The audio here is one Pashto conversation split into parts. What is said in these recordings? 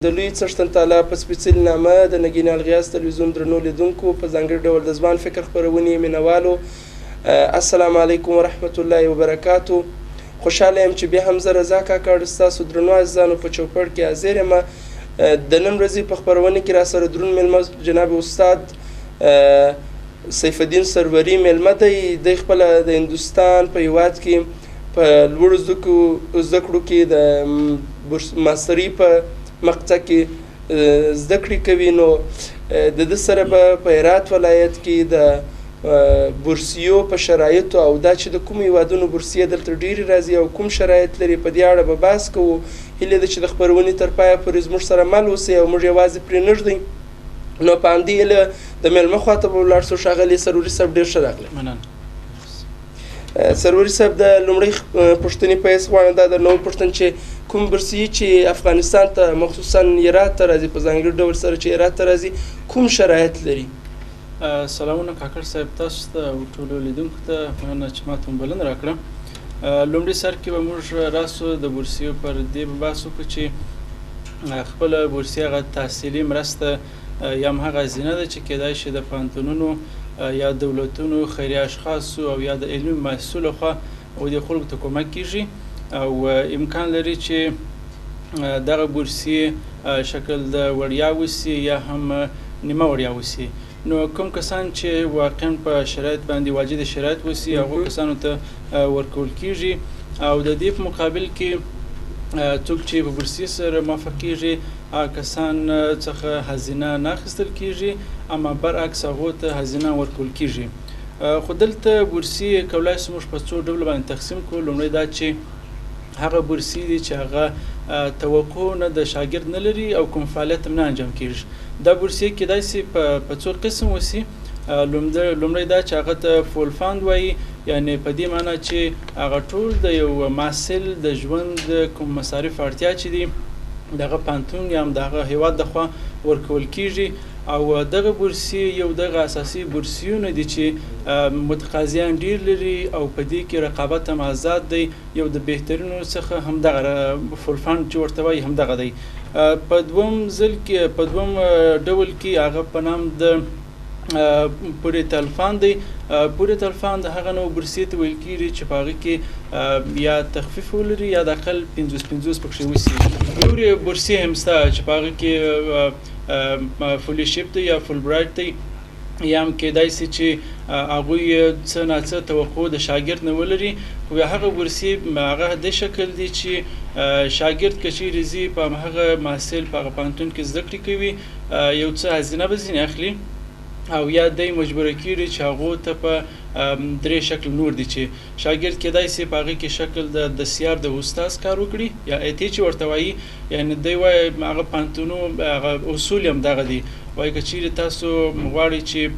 د لوی څښتن تعالی په سپېڅلي نامه د نګین الغیاث تلویزیون درنو لیدونکو، په ځانګړي ډول د ځوان فکر خپرونې مینوالو، السلام علیکم ورحمت الله وبرکاتو. خوشحاله یم چې بیا هم زه رضا کاکړ ستاسو درنو عزیزانو په چوپړ کې حاضر یم. د نن ورځې په خپرونه کې راسره درون میلمه جناب استاد سیف الدین سروري میلمه دی. دی خپله د هندوستان په هیواد کې په لوړو زده کړو کې د ماستري په مقطع کې زده کړې کوي. نو د ده سره به په هرات ولایت کې د بورسیو په شرایطو او دا چې د کومو هیوادونو بورسیې دلته ډېرې راځي او کوم شرایط لري په دې اړه به بحث کوو. هیله ده چې د خپرونې تر پایه پورې زموږ سره مل اوسئ او موږ یوازې پرې نه ږدئ. نو په همدې هیله د مېلمه خواته به ولاړ سو. ښاغلی سروري صاحب، ډېر ښه راغلی. مننه. سروري صاحب، د لومړۍ پوښتنې په حیث غواړم دا درنه وپوښتم چې کوم بورسیې چې افغانستان ته مخصوصا هرات ته راځي، په ځانګړي ډول سره چې هرات ته راځي، کوم شرایط لري؟ سلامونه کاکړ صاحب، تاسو ته او ټولو لیدونکو ته مننه چې ماته مو بلنه راکړه. لومړي سر کې به موږ راسو د بورسیو پر دې به بحث وکړو چې خپله بورسیه هغه تحصیلي مرسته یا هم هغه هزینه ده چې کیدای شي د پوهنتونونو یا دولتونو، خیریه اشخاصو او یا د علمي مؤسسو لخوا و دې خلکو ته کمک کیږي، او امکان لري چې دغه بورسیې شکل د وړیا وسي یا هم نیمه وړیا وسي. نو کوم کسان چې واقعا په شرایط باندې واجد شرایط وسي هغو کسانو ته ورکول کیږي، او د دې په مقابل کې څوک چې په بورسیې سره موافق کیږي هغه کسان څخه هزینه نه اخیستل کیږي، اما برعکس هغو ته هزینه ورکول کیږي. خو دلته بورسیې کولای شو موږ په څو ډولو باندې تقسیم کړو. لومړی دا چې هغه بورسیې دي چې هغه توقع نه د شاګرد نه لري او کوم فعالیت هم نه انجام کیږي. دا بورسیې کیدای شي په څو قسم وسي. لومړی دا چې هغه ته فول فاند وایي، یعنې په دې معنی چې هغه ټول د یو محصل د ژوند کوم مصارف اړتیا چې دي دغه پوهنتون یا هم د هغه هیواد د خوا ورکول کیږي. او دغه بورسیې یو دغه اساسي بورسیونه دي چې متقاضیان ډیر لري او په دې کې رقابت هم آزاد دی. یو د بهترینو څخه هم دغه فول فاند چې ورته وایي هم دغه دی. په دوم ځل کې په دوم ډول کې هغه په نام د پورې تلفان دی. پورې تلفان د هغه نوع بورسیې ته ویل کیږي چې په هغه کې یا تخفیف ولري یا د اقل 50-50 پکښې وسي. نورې بورسیې هم شته چې په هغه کې فولیشپ دی یا فول برایټ دی، یا هم کیدای سي چې هغوی څه ناڅه توقع د شاګرد نه ولري. خو بیا هغه بورسیې هغه د شکل دی چې شاګرد که چیرې ځي په هغه محصل په هغه پوهنتون کې زده کړې کوي، یو څه هزینه به ځینې اخلي، او یا دی مجبوره کیږي چې هغو ته په درې شکل نور دي چې شاګرد کیدای سي په هغه کې شکل د دسیار د استاد کار وکړي یا ایتی چې ورته وایي، یعنې دی وایي هغه پوهنتونو هغه اصول هم دغه دي، وایي که چیرې تاسو غواړئ چې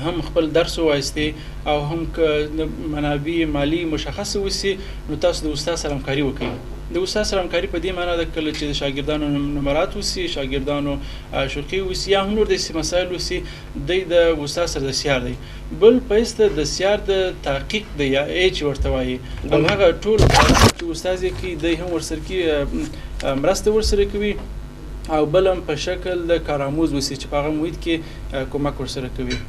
هم خپل درس ووایاستئ او هم که منابع مالي مشخصه وسي نو تاسو د استاد سره همکاري وکړئ. د استاد سره همکاري په دې معنا ده کله چې د شاګردانو نمرات وسي، شاګردانو شوقي وسي یا هم نور داسې مسایل وسي، دی د استاد سره دسیار دی. بل پیس ته دسیار د تحقیق دی یا ای چې ورته وایي، هم هغه ټول چې استاد یې کوي دی هم ورسره کوي، مرسته ورسره کوي، او بل هم په شکل د کارآموز وسي چې په هغه محیط کې کمک ورسره کوي.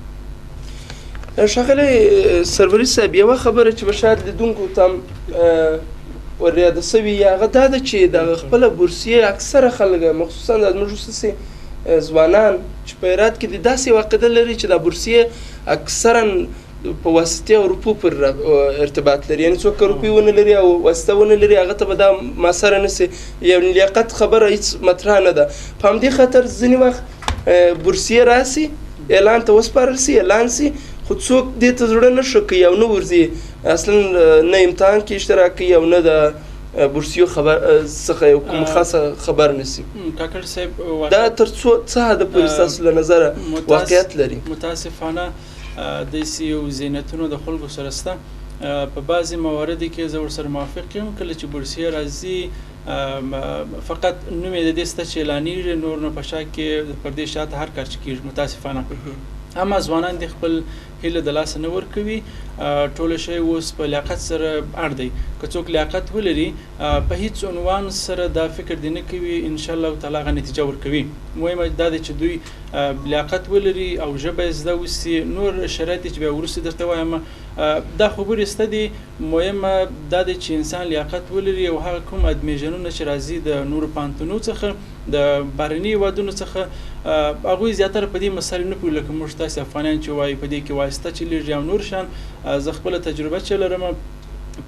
ښاغلی سروري صاحب، یوه خبره چې به شاید لیدونکو ته هم وریاده سوي یا هغه دا ده چې دغه خپله بورسیې اکثره خلک مخصوصا د زموږ خصوصي ځوانان چې په هرات کې دي داسې یوه عقیده لري چې دا بورسیې اکثرا په واسطې او روپو پر ارتباط لري، یعنې څوک که روپۍ ونه لري او واسطه ونه لري هغه ته به دا ماسره نه سي، یعنې لیاقت خبره هیڅ مطرح نه ده. په همدې خاطر ځینې وخت بورسیې راسي، اعلان ته وسپارل سي، اعلان سي، خو څوک دې ته زړه نه ښه کوي او نه ورځي، اصلا نه امتحان کې اشتراک کوي او نه د بورسیو خبر څخه یو کوم خاصه خبر نه سي. کاکړ صاحب، دا تر څو څه حده پورې ستاسو له نظره واقعیت لري؟ متاسفانه داسې یو ذهنیتونو د خلکو سره سته. په بعضې مواردو کې زه ورسره موافق یم، کله چې بورسیې راځي فقط نوم یې د دې سته چې اعلانېږي، نور نو په شا کې پر دې شاته هر کار چې کېږي متاسفانه. اما ځوانان دې خپل هیله د لاسه نه ورکوي. ټول شی اوس په لیاقت سره اړ دی، که څوک لیاقت ولري په هیڅ عنوان سره دا فکر دې نه کوي، ان شاء الله تعالی هغه نتیجه ورکوي. مهمه دا ده چې دوی لیاقت ولري او ژبه یې زده وسي. نور شرایط چې بیا وروسته درته وایم دا خبرې سته دي. مهمه دا ده چې انسان لیاقت ولري او هغه کوم ادمیژنونه چې راځي د نورو پوهنتونو څخه، د بهرني هېوادونو څخه، هغوی زیاتره په دې مسایلو نه پوهېږي، لکه موږ تاسې افغانان چې وایو په دې کې واسطه چلېږي او نور شیان. زه خپله تجربه چې لرم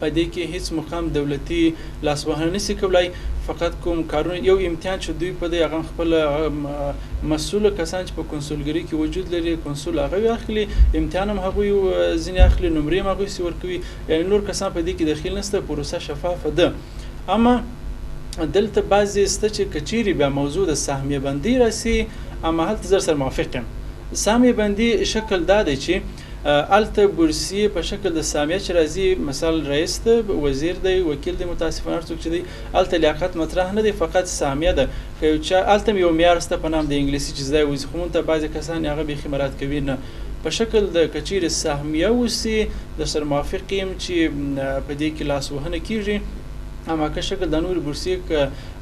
په دې کې هیڅ مقام دولتي لاسوهنه نشي کولای، فقط کوم کارونه یو امتحان چې دوی په دې هغه خپل مسؤل کسان چې په کنسولګري کې وجود لري، کنسول هغه اخلي، امتحان هم هغوی ځینې اخلي، نمرې هم هغوی سي ورکوي، یعنې نور کسان په دې کې دخیل نشته، پروسه شفافه ده. اما دلته بعضې سته چې که چیرې بیا موضوع د سهمیه بندي راسي، اما هلته زه سره موافق یم. سهمیه بندي شکل دا دی چې هلته بورسیې په شکل د سامیه چې راځي، مثال رئیس دی، وزیر دی، وکیل دی، متاسفانه هر څوک چې دی هلته لیاقت مطرح نه دی، فقط سامیه ده. که یو چا هلته هم یو معیار شته په نام د انګلیسي چې زده وځي، خو مونږ ته بعضې کسان هغه بیخي مراعات کوي نه. په شکل د که چیرې سهمیه وسي در سره موافق یم چې په دې کې لاسوهنه کیږي، اما که شکل د نورې بورسیې که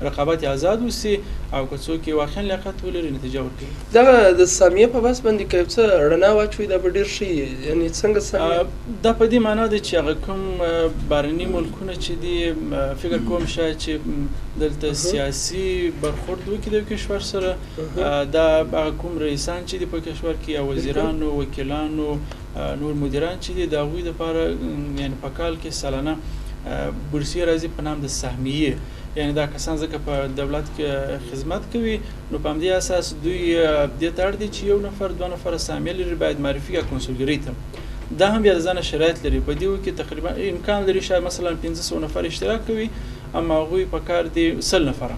رقابت آزاد وسي او که څوک یې واقعا لیاقت ولري نتیجه ورکوي. دغه د سامیې په بحث باندې که یو څه رڼا واچوئ دا به ډېر ښه وي، یعنې څنګه سامیه؟ دا په دې معنا دی چې هغه کوم بهرني ملکونه چې دي، فکر کوم شاید چې دلته سیاسي برخورد وکړي د یو کشور سره، دا هغه کوم رئیسان چې دي په کشور کې یا وزیرانو، وکیلانو، نور مدیران چې دي، د هغوی دپاره یعنې په کال کې سالانه بورسیې راځي په نام د سهمیې، یعنې دا کسان ځکه په دولت کې خدمت کوي، نو په همدې اساس دوی دې ته اړ دي چې یو نفر دوه نفره سهمیه لري باید معرفي کړي کنسولګرۍ ته. دا هم بیا د ځانه شرایط لري، په دې کې تقریبا امکان لري شاید مثلا 500 نفر اشتراک کوي، اما هغوی په کار دي 100 نفره.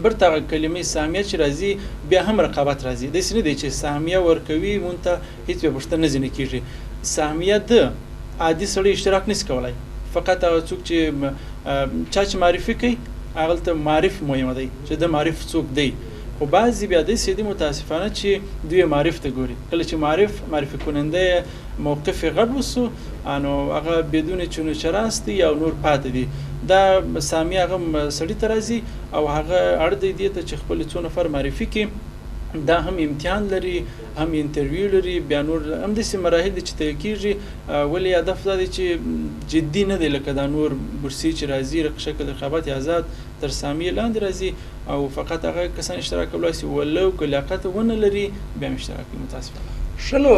برته هغه کلمې سهمیه چې راځي بیا هم رقابت راځي، داسې نه دی چې سهمیه ورکوي مونږ ته هیڅ بیا پوښتنه نه ځینې کېږي. سهمیه د عادي سړي اشتراک نشي کولای، فقط هغه څوک چې چا چې معرفي کوي هغلته معرف مهمه دی چې د معرف څوک دی. خو بعضې بیا داسې دي متاسفانه چې دوی معرف ته ګوري، کله چې معرف معرفي کننده موقف یې غټ وسو نو هغه بدون چونو چراس دی او نور پاتې دي. دا سامیه هغه سړي ته راځي او هغه اړ دی دې ته چې خپل څو نفر معرفي کړي. دا هم امتحان لري، هم انټرویو لري، بیا نور هم داسې مراحل دي چې طی کېږي. ولې هدف دا دی چې جدي نه دی لکه دا نور بورسیې چې راځي شکل رقابت آزاد تر سامیې لاندې راځي او فقط هغه کسان اشتراک کولای شي ولو که لیاقت ونه لري بیا هم اشتراک کوي متاسفانه. ښه، نو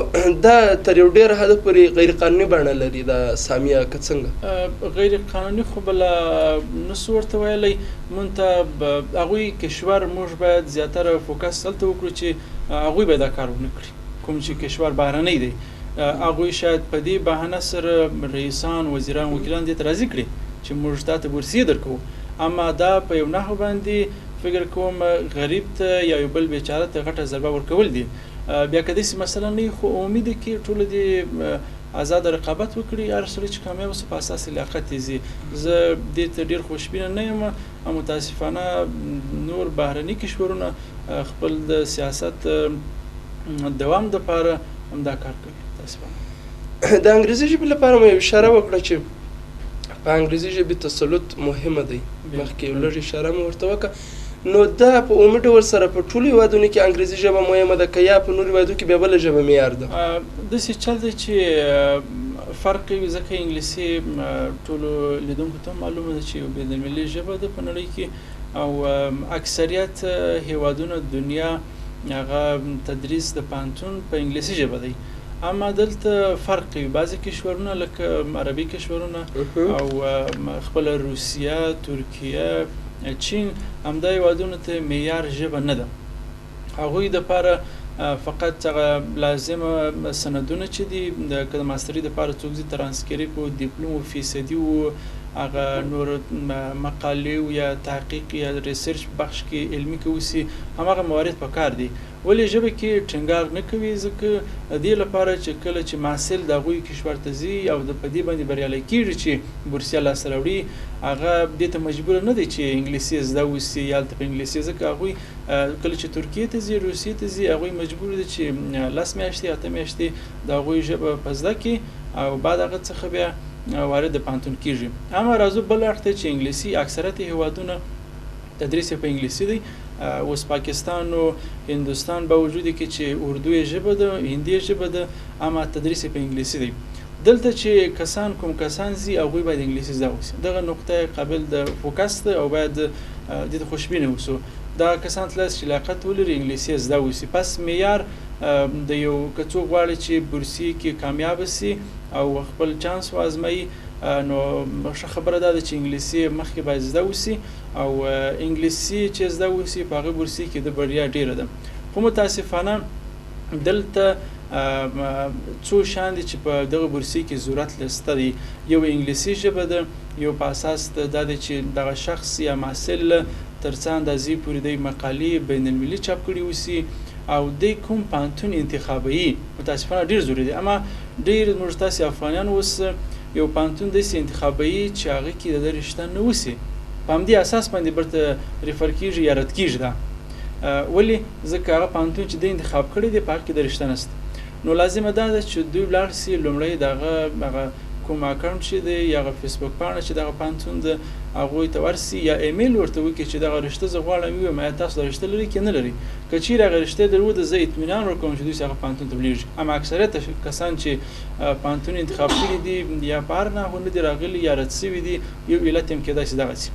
دا تر یو ډېره حده پورې غیر قانوني بڼه لري دا سامیه که څنګه؟ غیر قانوني خو به لا نه سو ورته ویلی. مونږ ته هغوی کشور موږ باید زیاتره فوکس هلته وکړو چې هغوی باید دا کار ونه کړي، کوم چې کشور بهرنی دی. هغوی شاید په دې بهانه سره رئیسان، وزیران، وکیلان دې ته راضي کړي چې موږ تا ته بورسیې درکوو، اما دا په یو نحو باندې فکر کوم غریب ته یا یو بل بیچاره ته غټه ضربه ورکول دي. بیا که داسې مسله نه وي خو عمومي دی کې ټوله دې آزاد رقابت وکړي، هر سړی چې کامیاب سو په اساس لیاقت یې ځي. زه دې ته ډېر خوشبینه نه یم او متاسفانه نور بهرني کشورونه خپل د سیاست دوام دپاره همدا کار کوي متاسفانه. د انګریزي ژبې لپاره مو یو اشاره وکړه چې په انګریزي ژبې تسلط مهمه دی، مخکې یو لږ اشاره مو ورته وکړه. نو دا په عمومي ډول سره په ټولو هېوادونو کې انګریزي ژبه مهمه ده که یا په نورو هېوادو کې بیا بله ژبه معیار ده؟ داسې چل دی چې فرق وي، ځکه انګلیسي ټولو لیدونکو ته معلومه ده چې یو بین المللي ژبه ده په نړۍ کې، او اکثریت هېوادونه دنیا هغه تدریس د پوهنتون په انګلیسي ژبه دی. اما دلته فرق وي، بعضې کشورونه لکه عربي کشورونه او خپله روسیه، ترکیه، چین، همدا هېوادونو ته معیار ژبه نه ده. هغوی دپاره فقط هغه لازمه سندونه چې دي، که د ماستري دپاره څوک ځي ترانسکریپ و دیپلوم و فیصدي و هغه نور مقالې او یا تحقیق یا research بخش کې علمي کې اوسي، هماغه موارد په کار دي. ولې ژبه کې ټینګار نه کوي؟ ځکه دې لپاره چې کله چې محصل د هغوی کشور ته ځي او د په دې باندې بریالی کېږي چې بورسیه لاسته راوړي، هغه دې ته مجبور نه دی چې انګلیسي زده اوسي یا هلته په انګلیسي، ځکه هغوی کله چې ترکیې ته ځي، روسیې ته ځي، هغوی مجبور دي چې 10 میاشتې 8 میاشتې د هغوی ژبه په زده کړي او بعد هغه څخه بیا وارد د پوهنتون کېږي. اما راځو بل اړخ ته چې انګلیسي اکثریت هیوادونه تدریس یې په انګلیسي دی. اوس پاکستان او هندوستان باوجود کې چې اردو یې ژبه ده، هندي یې ژبه ده، اما تدریس یې په انګلیسي دی. دلته چې کسان کوم کسان ځي هغوی باید انګلیسي زده اوسي. دغه نقطه قابل د focus ده او باید دې ته خوشبینه اوسو. دا کسان تللی چې لیاقت ولري انګلیسي یې زده اوسي. پس معیار د یو که څوک غواړي چې بورسیې کې کامیاب سي او خپل چانس وازمایي، نو ښه خبره دا ده چې انګلیسي مخکې باید زده اوسي او انګلیسي چې زده اوسي په هغه بورسیې کې د بریا ډېره ده. خو متاسفانه دلته څو شیان دي چې په دغه بورسیې کې ضرورت لسته دی. یو انګلیسي ژبه ده، یو په اساس دا دی چې دغه شخص یا محصل تر څه اندازې پورې دی مقالې بین المللي چاپ کړي اوسي او دی کوم پوهنتون انتخابوي. متاسفانه ډېر ضروري دی، اما ډېر موږ تاسې افغانان اوس یو پوهنتون داسې انتخابوي چې هغه کې د ده رشته نه اوسي، په همدې اساس باندې بیرته refer کېږي یا رد کېږي دا. ولې؟ ځکه هغه پوهنتون چې دی انتخاب کړی دی په هغه کې د رشته نشته. نو لازمه دا ده چې دوی ولاړ سي لومړی د هغه هغه کوم account چې دی یا هغه فیسبوک پاڼه چې دغه پوهنتون ده هغوی ته ورسي یا ایمیل ورته وکړي چې دغه رشته زه غواړم ووایم، آیا تاسو دا رشته لرئ که نه لرئ؟ که چیرې هغه رشته درلوده زه اطمینان ورکوم چې دوی هغه پوهنتون ته ولیږي. اما اکثریت کسان چې پوهنتون انتخاب کړي دي یا په هر نحو نه دي راغلي یا رد سوي دي، یو علت یې هم کېدای شي دغسې.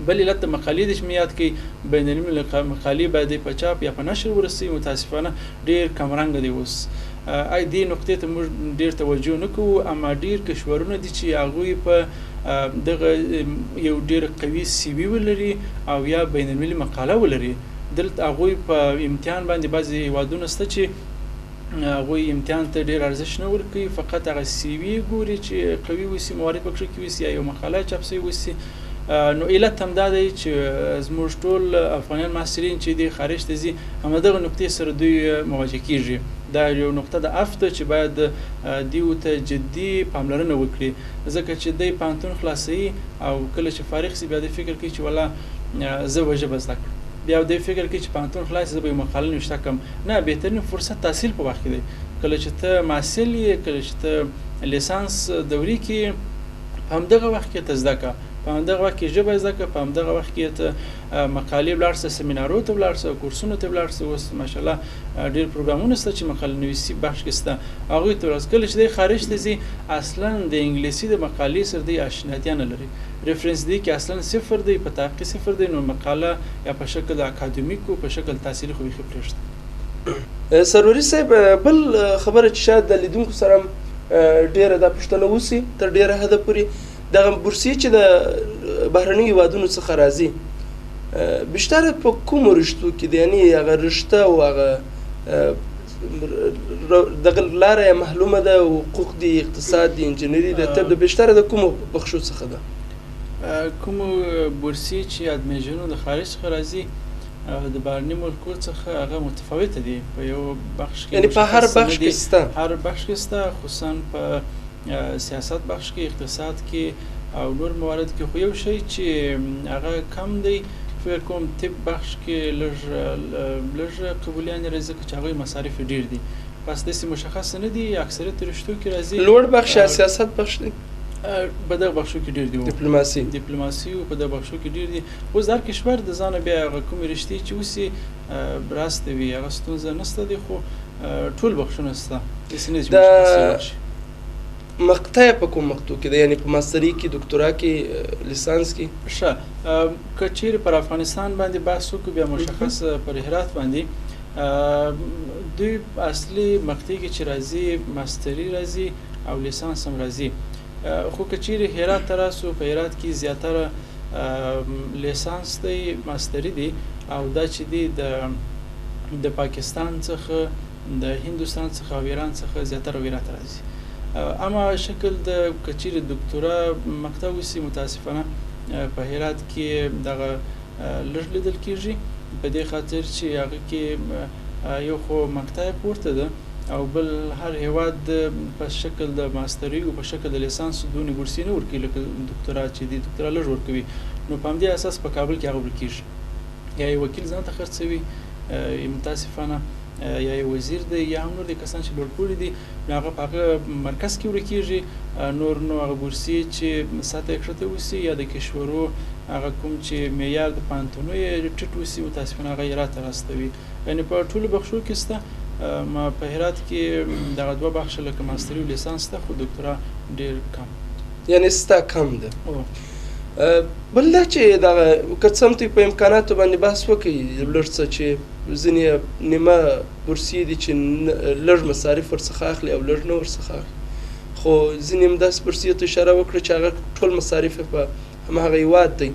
بل علت د مقالې دی چې مې یاد کړئ، بین المللي مقالې باید په چاپ یا په نشر ورسوي. متاسفانه ډېر کمرنګه دی اوس. دې نقطې ته موږ ډېر توجه نه کوو، اما ډېر کشورونه دي چې هغوی په دغه یو ډېر قوي CV ولري او یا بین المللي مقاله ولري. دلته هغوی په امتحان باندې بعضې هیوادونه شته چې هغوی امتحان ته ډېر ارزش نه ورکوي، فقط هغه CV ګوري چې قوي اوسي، موارد پکښې کې اوسي یا یو مقاله چاپ شوې اوسي. نو علت هم دا دی چې زموږ ټول افغانیان محصلین چې دی خارج ته ځي همدغه نقطې سره دوی مواجه کیږي. دا یو نقطه د افت چې باید دیو ته جدي پاملرنه وکړي، ځکه چې دی پوهنتون خلاصوي او کله چې فارغ سي بیا دی فکر کوي چې ولا زه به ژبه زده کړم، بیا دی فکر کوي چې پوهنتون خلاص زه به یو مقاله نوشته کړم. نه، بهترین فرصت تحصیل په وخت کې دی. کله چې ته محصل یې، کله چې ته لیسانس دورې کې یې، په همدغه وخت کې ته زده کړه، په همدغه وخت کې ژبه زده کړه، په همدغه وخت کې ته مقالې ولاړ سه، سمینارو ته ولاړ سه، کورسونو ته ولاړ سه. اوس ماشاءالله ډېر پروګرامونه شته چې مقاله نویسي بخش کې شته، هغوی ته ولاړ سه. کله چې دی خارج ته ځي اصلا د انګلیسي د مقالې سره دی اشناتیا نه لري، reference دی کې اصلا صفر دی، په تحقیق صفر دی. نو مقاله یا په شکل اکادمیک او په شکل تحصیلي خو بیخي پرېږده. سروري صاحب، بل خبره چې شاید د لیدونکو سره هم ډېره دا پوښتنه وسي تر ډېره حده پورې، دغه بورسیې چې د بهرنیو هیوادونو څخه راځي بیشتر په کومو رشتو کې دی؟ یعنې هغه رشته او هغه دغه لاره یې معلومه ده، حقوق دي، اقتصاد دي، انجنیري ده، طب ده، بیشتر د کومو بخشو څخه ده؟ کومو بورسیې چې admission ونو د خارج څخه راځي د بهرني ملکو څخه هغه متفاوته دي. په یو بخش کې یعنې په هر بخش کې شته، هر بخش کې شته، خصوصا په سیاست بخش کې، اقتصاد کې او نور موارد کې. خو یو شی چې هغه کم دی فکر کوم طب بخش کې لږ قبولیان راځي، ځکه چې هغوی مصارف یې ډېر دي. پس داسې مشخص نه دي، اکثریت رشتو کې راځي. لوړ بخش یا سیاست بخش دی؟ په دغه بخشو کې ډېر دي. دیپلوماسي په دغه بخشو کې ډېر دي. اوس د هر کشور د ځانه بیا هغه کومې رشتې چې اوسي راسته وي، هغه ستونزه نشته دی، خو ټول بخشونه شته، داسې نه دي چې مشخص یو بخش. مقطع په کوم مقطع کې ده؟ یعنې په ماستري کې، دکتورا کې، لیسانس کې؟ ښه، که چیرې پر افغانستان باندې بحث وکړو بیا مشخص پر هرات باندې، دوی اصلي مقطع کې چې راځي ماستري راځي او لیسانس هم راځي. خو که چیرې هرات ته راسو، په هرات کې زیاتره لیسانس دی، ماستري دی، او دا چې دی د پاکستان څخه، د هندوستان څخه او ایران څخه زیاتره هرات راځي. اما شکل د کچېرې دکتورا مقطع وسي، متاسفانه په هرات کې دغه لږ لیدل کېږي، په دې خاطر چې هغه کې یو خو مقطع پورته ده او بل هر هیواد په شکل د ماستري او په شکل د لیسانس دونې بورسیې نه ورکوي لکه دکتورا چې دي، دکتورا لږ ورکوي. نو په همدې اساس په کابل کې هغه ورکېږي، یا یې وکیل ځان ته خرڅوي متاسفانه، یا یې وزیر دی، یا هم نور دي کسان چې لوړپوړي دي، نو هغه په هغه مرکز کې ورکېږي. نور نو هغه بورسیې چې سطح یې کښته اوسي یا د کشورو هغه کوم چې معیار د پوهنتونو یې ټیټ اوسي، متاسفانه هغه یې راته راستوي. یعنې په ټولو بخشو کې شته. ما په هرات کې دغه دوه بخشه لکه ماستري او لیسانس شته، خو دکتورا ډېر کم، یعنې ستا کم ده. بل دا چې دغه که څه هم دوی په امکاناتو باندې بحث وکړي لږ څه، چې ځینې نیمه بورسیې دي چې لږ مصارف ورڅخه اخلي او لږ نه ورڅخه اخلي، خو ځینې هم داسې بورسیې ته اشاره وکړه چې هغه ټول مصارف یې په هماغه هېواد دی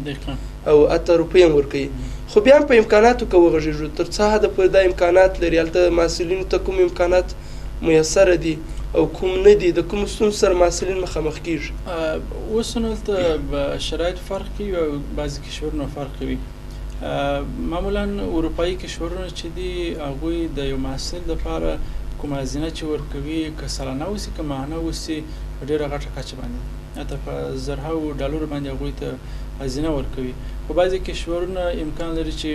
او حتی روپۍ هم ورکوي. خو بیا هم په امکاناتو که وغږېږو، تر څه حده پورې دا امکانات لري؟ هلته محصلینو ته کوم امکانات میسره دي او کوم نه دي؟ د کومو ستونزو سره محصلین مخامخ کېږي؟ اوس نو هلته شرایط فرق کوي او بعضې کشورونه فرق کوي. معمولا اروپایي کشورونه چې دي هغوی د یو محصل دپاره کومه هزینه چې ورکوي، که سالانه اوسي که ماهانه اوسي، په ډېره غټه کچه باندې، حتی په زرهاوو ډالرو باندې هغوی ته هزینه ورکوي. خو بعضې کشورونه امکان لري چې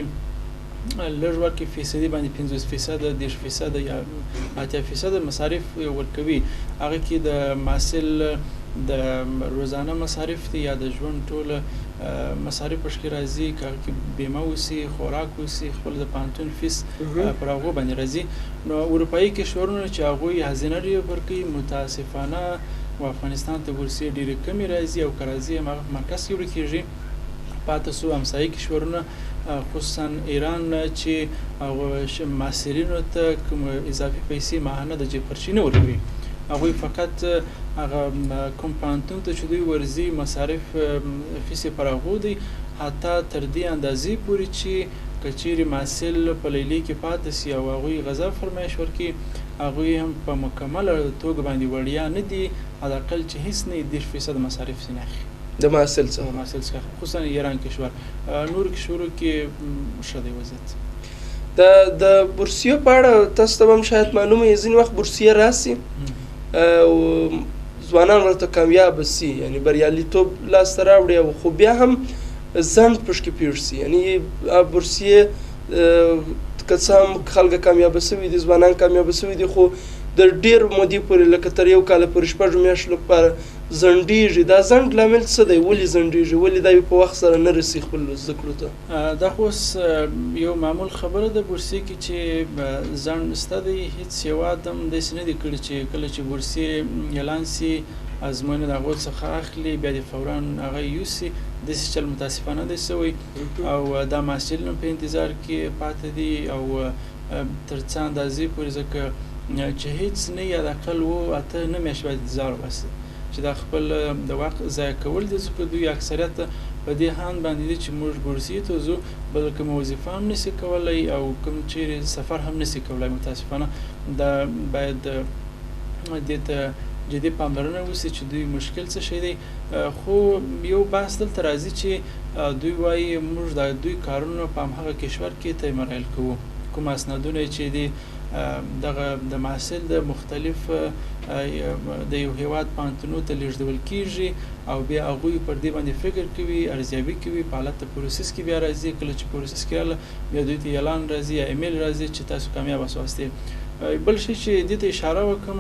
لږ ورکړي، فیصدي باندې 50%، 30% یا 80% مصارف ورکوي. هغه کې د محصل د روزانه مصارف دي یا د ژوند ټوله مصارف پکې راځي، که هغه کې بیمه اوسي، خوراک اوسي، خپل د پوهنتون فیس پر هغو باندې راځي. نو اروپایي کشورونه چې هغوی هزینه ډېره ورکوي، متاسفانه و افغانستان ته بورسیې ډېرې کمې راځي او که راځي هم هغه په مرکز کې ورکېږي. پاتې سو همسایه کشورونه خصوصا ایران چې هغو محصلینو ته کوم اضافي پیسې ماهانه د جیب خرچي نه ورکوي، هغوی فقط هغه کوم پوهنتون ته چې دوی ورځي مصارف فیس یې پر هغو دی، حتی تر دې اندازې پورې چې که چیرې محصل په لیلې کې پاتې سي او هغوی غذا فرمایش ورکړي، هغوی هم په مکمله توګه باندې وړیا نه دي، حداقل چې هیڅ نه 30% مصارف ځینې اخلي د محصل څخه. د محصل څخه خصوصا ایران کشور، نور کشورو کې ښه دی وضعیت. د بورسیو په اړه تاسو ته به هم شاید معلومه وي، ځینې وخت بورسیې راسي او ځوانان ورته کامیاب سي، یعنې بریالیتوب لاسته راوړي، او خو بیا هم ځنډ پکې پېښ سي. یعنې بورسیې که څه هم خلک کامیابه سوي دي، ځوانان کامیابه سوي دي، خو د ډېر مودې پورې لکه تر یو کاله پورې 6 میاشتو لپاره ځنډېږي. دا ځنډ لامل څه دی؟ ولې ځنډېږي؟ ولې دا په وخت سره نه رسي خپلو زده کړو ته؟ دا خو اوس یو معمول خبره ده بورسیې کې چې ځنډ شته دی. هیڅ هېواد هم داسې نه دی کړي چې کله چې بورسیې اعلان سي ازموینه د هغو څخه اخلي بیا دې فورا هغه یوسي، داسې چل متاسفانه دی سوی او دا محصلین هم په انتظار کې پاتې دي او تر څه اندازې پورې، ځکه چې هیڅ نه یې حداقل 7 8 میاشتې باید انتظار وباسي چې دا خپل د وخت ضایع کول دي. ځکه دوی اکثریت په دې هاند باندې دي چې موږ بورسیې ته ځو، بل کومه وظیفه هم نسي کولی او کوم چیرې سفر هم نسي کولی. متاسفانه دا باید دې ته جدي پاملرنه وسي چې دوی مشکل څه شی دی. خو یو بحث دلته راځي چې دوی وایي موږ د دوی کارونه په هماغه کشور کې طی مراحل کوو، کوم اسنادونه چې دي دغه د محصل د مختلف د یو هیواد پوهنتونو ته لیږدول کیږي او بیا هغوی پر دې باندې فکر کوي، ارزیابي کوي، په حالت د پروسس کې بیا راځي. کله چې پروسس کې راغله بیا دوی ته اعلان راځي یا ایمیل راځي چې تاسو کامیابه سواستئ. بل شی چې دې ته اشاره وکړم،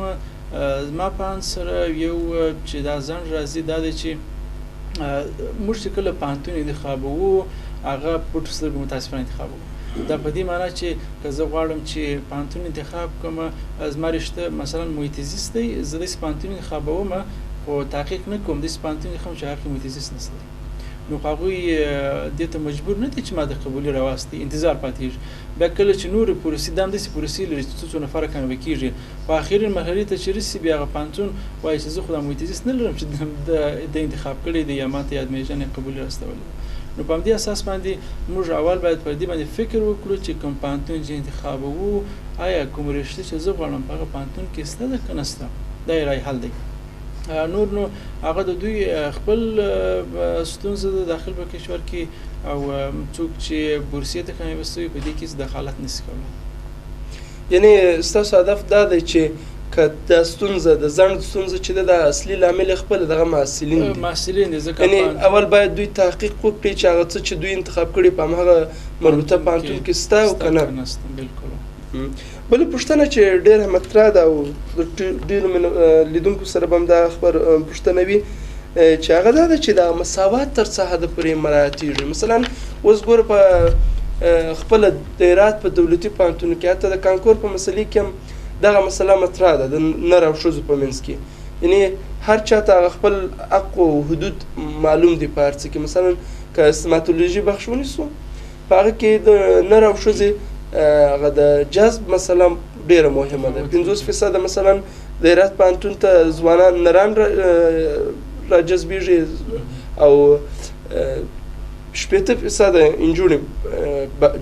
زما په اند سره یو چې دا ځنډ راځي دا دی چې موږ چې کله پوهنتون انتخابوو هغه پټو سترګو متاسفانه انتخابوو. دا په دې معنی چې که زه غواړم چې پوهنتون انتخاب کړم، زما رشته مثلا محیط زیست دی، زه داسې پوهنتون انتخابوم خو تحقیق نه کوم، داسې پوهنتون انتخابوم چې هغه کې محیط زیست نشته دی. نو خو هغوی دې ته مجبور نه دي چې ما د قبولي راوستي، انتظار پاتېږي. بیا کله چې نورې پروسې دا هم داسې پروسې لري چې څو څو نفره کامیابه کېږي، خو اخري مرحلې ته چې رسي بیا هغه پوهنتون وایي چې زه خو دا محیط زیست نه لرم چې د انتخاب کړی دی یا ما ته admission یا قبولي راستولی دی. نو په همدې اساس باندې موږ اول باید پر دې باندې فکر وکړو چې کوم پوهنتون چې انتخابوو آیا کوم رشته چې زه غواړم په هغه پوهنتون کې شته ده که نه شته، دا یې رای حل دی. نور نو هغه د دوی خپل ستونزه ده داخل په کشور کې، او څوک چې بورسیې ته کامیابه سوي په دې کې هېڅ دخالت نشي کولی. یعنې ستاسو هدف دا دی چې که دا ستونزه د ځنډ ستونزه چې ده، دا اصلي لامل یې خپله دغه محصلین دي. محصلین دي، ځکه یعنې اول باید دوی تحقیق وکړي چې هغه څه چې دوی انتخاب کړي په هماغه مربوطه پوهنتون کې شته او که نه. بالکل. بله پوښتنه چې ډېره مطرح ده او د ډېرو لیدونکو سره به هم دا خبر پوښتنه وي، چې هغه دا ده چې دا مساوات تر څه حده پورې مراعاتېږي. مثلا اوس ګوره په خپله د هرات په دولتي پوهنتون کې، حتی د کانکور په مسلې کې هم دغه مسله مطرح ده د نر او ښځو په منځ کې. یعنې هر چا ته هغه خپل حق او حدود معلوم دي په هر څه کې. مثلا که ستماتولوژي بخش ونیسو، په هغه کې د نر او ښځې هغه د جذب مسله ډېره مهمه ده. 50% مثلا د هرات پوهنتون ته ځوانان نران را جذبېږي او 60% نجونې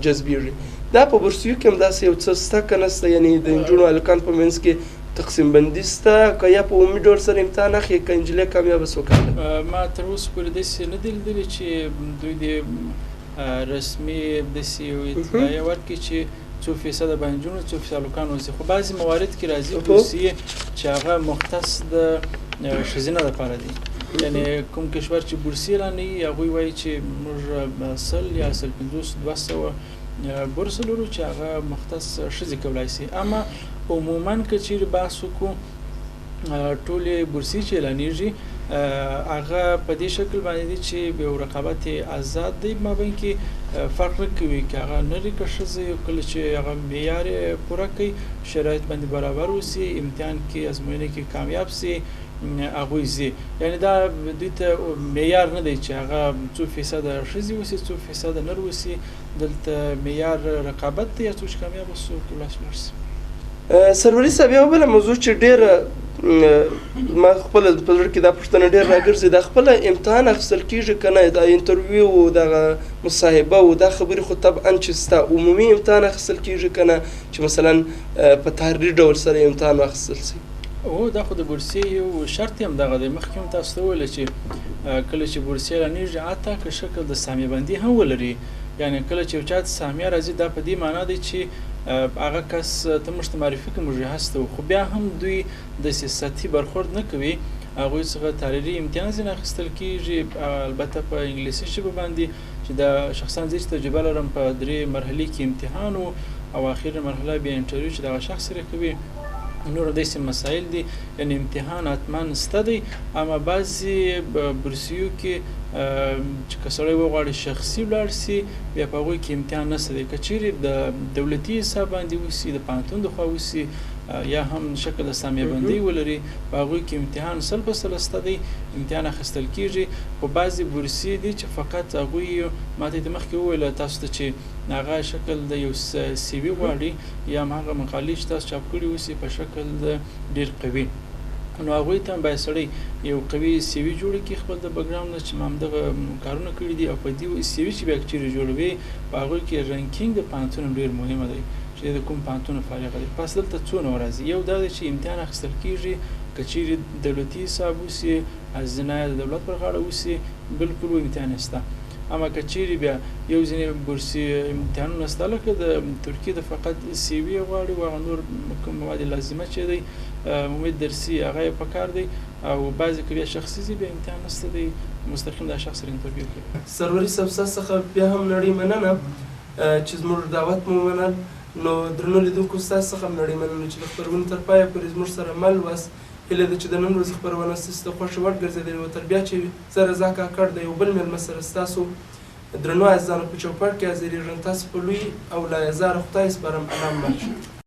جذبېږي. دا په بورسیو کې هم داسې یو څه شته که نه شته؟ یعنې د نجونو هلکان په منځ کې تقسیم بندي شته که یا په عمومي ډول سره امتحان اخلي که نجلۍ کامیابه سوه که هلک؟ ما تر اوسه پورې داسې نه دي لیدلي چې دوی دې رسمي داسې یو اطلاعیه ورکړي چې څو فیصده به نجونو څو فیصده هلکان اوسي. خو بعضې موارد کې راځي بورسیې چې هغه مختص د ښځینه دپاره دي. یعنې کوم کشور چې بورسیې اعلانوي هغوی وایي چې موږ 100 یا 150 200 بورسه لرو چې هغه مختص ښځې کولای شي. اما عموما که چیرې بحث وکړو ټولې بورسیې چې اعلانېږي هغه په دې شکل باندې دي چې یو رقابت ازاد دی، مابین کې فرق نه کوي که هغه نر که ښځه، کله چې هغه معیار یې پوره کوي، شرایط باندې برابر اوسي، امتحان کې ازموینه کې کامیاب سي، هغوی ځي. یعنې دا دوی ته معیار نه دی چې هغه څو فیصده ښځې اوسي څو فیصده نر اوسي. دلته معیار رقابت دی، هر څوک چې کامیاب سو کولای شي لاړ شي. سروري صاحب، یوه بله موضوع چې ډېره ما خپله په زړه کې دا پوښتنه ډېر راګرځي، دا خپله امتحان اخیستل کېږي که نه؟ دا انټرویو و دغه مصاحبه و دا خبرې خو طبعا چې سته، عمومي امتحان اخیستل کېږي که نه چې مثلا په تحریري ډول سره امتحان واخیستل شي؟ هو، دا خو د بورسیې یو شرط هم دغه دی. مخکې هم تاسو ته وویل چې کله چې بورسیه اعلانېږي حتی که شکل د سهمیه بندي هم ولري، یعنې کله چې یو چا ته سهمیه راځي دا په دې معنا دی چې هغه کس ته موږ ته معرفي کړي، موږ یې هڅه وکړو، خو بیا هم دوی داسې سطحي برخورد نه کوي. هغوی څخه تحریري امتحان ځینې اخیستل کېږي، البته په انګلیسي ژبه باندې چې دا شخصا زه چې تجربه لرم په 3 مرحلې کې امتحان و او اخري مرحله بیا انټرویو چې دغه شخص سره کوي. نور داسې مسایل دي، یعنې امتحان حتما شته دی. اما بعضې بورسیو کې چې که سړی وغواړي شخصي ولاړ سي بیا په هغوی کې امتحان نشته دی. که چیرې د دولتي حساب باندې وسي، د پوهنتون د خوا وسي، یا هم شکل د سهمیه بندۍ ولري، په هغوی کې امتحان 100% شته دی، امتحان اخیستل کېږي. خو بعضې بورسیې دي چې فقط هغوی ما ته د مخکې وویل تاسو ته چې هغه شکل د یو سي وي غواړي یا هم هغه مقالې چې تاسو چاپ کړي اوسي په شکل د ډېر قوي، نو هغوی ته هم باید سړی یو قوي سي وي جوړ کړي خپل د بکګراوند نه چې ما همدغه کارونه کړي دي. او په دې سي وي چې بیا چیرې جوړوي په هغوی کې رنکینګ د پوهنتون هم ډېر مهمه دی چې د کوم پوهنتون فارغه دی. پس دلته څو نوع راځي، یو دا دی چې امتحان اخیستل کېږي، که چیرې دولتي حساب اوسي، هزینه د دولت پر غاړه اوسي، بالکل امتحان یې شته. اما که چیرې بیا یو ځینې بورسي امتحانونه شته لکه د ترکیې د فقط سي وي غواړي او هغه نور کوم مواد لازمه چې دی امید درسي هغه یې پکار دی، او بعضې که بیا شخصي ځي بیا امتحان نشته دی، مستقیم دا شخص سره انټرویو کوي. سروري صاحب، ستاسو څخه بیا هم نړۍ مننه چې زموږ دعوت مو ومنل. نو درنو لیدونکو، ستاسو څخه هم نړۍ مننه چې د خپرونې تر پایه پورې زموږ سره مل واست. هیله ده چې د نن ورځې خپرونه ستاسو د خوښې وړ ګرځېدلې وه. تر بیا چې زه رضا کاکړ د یو بل مېلمه سره ستاسو درنو عزیزانو په چوپړ کې حاضرېږم، تاسو په لوی او لایزاره خدای سپارم. الله مو مل شه.